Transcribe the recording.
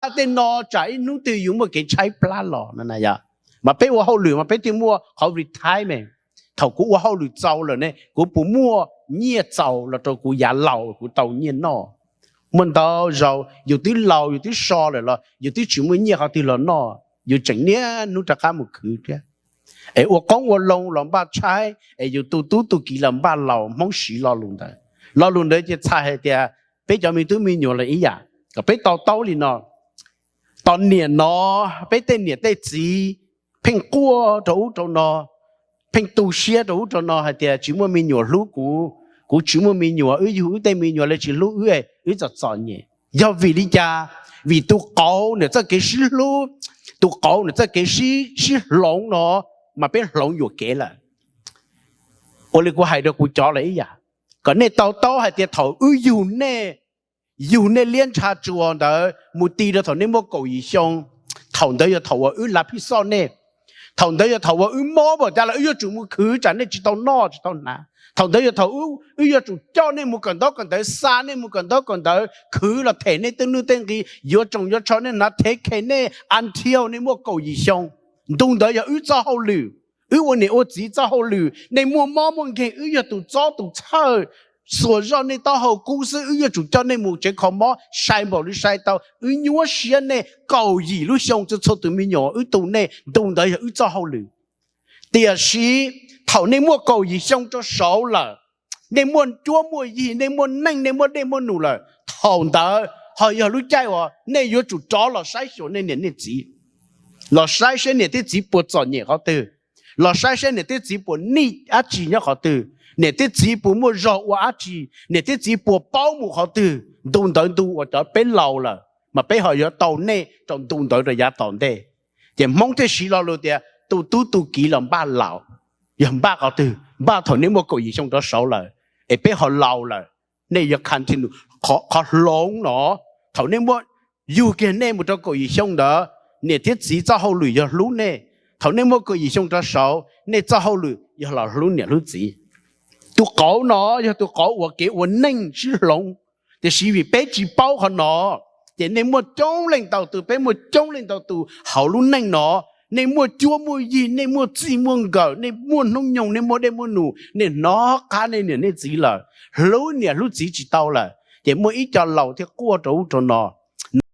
npaj tej no tsam ib hnub twg yus muaj kev tshaib plab los no. Mas peb ua hauj lwm mas peb thiaj muaj qhov retirement. Thaum kuv ua hauj lwm txaus lawm ne, kuv puas muaj nyiaj txaus los rau kuv yav laus kuv tau nyiaj noj? Muaj ntau zaus yus twb laus yus twb so lawm los yus twb tsis muaj nyiaj qhov twg los noj, yus tseem niaj hnub rov qab mus khwv thiab. Es ua qoob ua loo los npaj tshaib, es yus tu tub tu kiv los npaj laus. Hmoob siv lo lus ntawd. Lo lus ntawd ces txhais hais tias peb cov me tub me nyuam los ib yam, kom peb to taub li no. Tom niam no, peb tej niam tej txiv pheej quaj rau ub rau no, pheej tu siab rau ub rau no hais tias tsis muaj me nyuam hlub kuv, kuv tsis muaj me nyuam, wb yug wb tej me nyuam lawv tsis hlub wb, wb txom txom nyem. Yog vim li cas? Vim tus qauv nws txoj kev sib hlub, tus qauv nws txoj kev sib hloov no mas peb hloov yuam kev lawm. Ua li kuv hais rau kuv cov lawm ib yam, kom nej to taub hais tias thaum wb yug nej, yug nej liab ntsha tsuas ntawd mus ti rau thaum nej muaj kaum yim xyoo, thaum ntawd yog thaum uas wb lav phij xoj nej. Thaum ntawd yog thaum uas wb mob npaum cas los wb yuav tsum mus khwv tsam nej tsis tau noj tsis tau hnav. Thaum ntawd yog thaum wb yuav tsum coj nej mus kawm ntaub kawm ntawv, xa nej mus kawm ntaub kawm ntawv, khwv los them nej tej nuj tej nqi, yuav tsoos yuav tsho nej hnav, thev khe nej until nej muaj kaum yim xyoo. Ntu ntawd yog wb txoj hauj lwm, wb ua niam ua txiv txoj hauj lwm. Nej muaj mob muaj nkeeg, wb yog tus txob tus txhawj, xuas zoj nej taub hau kub xwb, wb yuav tsum coj nej mus tsev kho mob sai npaum li sai tau. Wb nyuaj siab nej kaum yim lub xyoo, txhua txhua tus me nyuam wb tu nej, ntu ntawd yog wb txoj hauj lwm. Tiam sis thaum nej muaj kaum yim xyoo rau saud lawm, nej muaj cuab muaj yig, nej muaj neej, nej muaj dej muaj num lawm, thaum ntawd ho yog lub caij uas nej yuav tsum rov los saib xyuas nej niam nej txiv, los saib seb niam thiab txiv puas txom nyem qhov twg, los saib seb niam thiab txiv puas nij dab tsi nyob qhov twg, niam thiab txiv puas muaj zog ua dab tsi, niam thiab txiv puas paub mus qhov twg. Ntu ntawd ntu uas cov peb laus lawm, mas peb ho yuav tau nej rau ntu ntawd rau yav tom ntej. Ces Hmoob thiaj siv lo lus tias tu tub tu kiv los npaj laus. Yog npaj qhov twg? Npaj thaum nej muaj kaum yim xyoo rov saud lawm, es peb ho laus lawm, nej yuav continue qhov hloov no. Thaum nej muaj, yug kiag nej mus rau kaum yim xyoo ntawd, niam thiab txiv txoj hauj lwm yog hlub nej. Thaum nej muaj kaum yim xyoo rov saud, nej txoj hauj lwm yog los hlub niam hlub txiv. Tus qauv no yog tus qauv uas kev ua neej sib hloov, tiam sis vim peb tsis paub qhov no, ces nej muaj coob leej ntau tus, peb muaj coob leej ntau tus hauv lub neej no. Nej muaj cuab muaj yig, nej muaj txij muaj nkawm, nej muaj hnub nyoog, nej muaj dej muaj num, nej hnov qab nej niam nej txiv lawm, hlub niam hlub txiv tsis tau lawm, ces muaj ib co laus thiaj quaj rau ub rau no.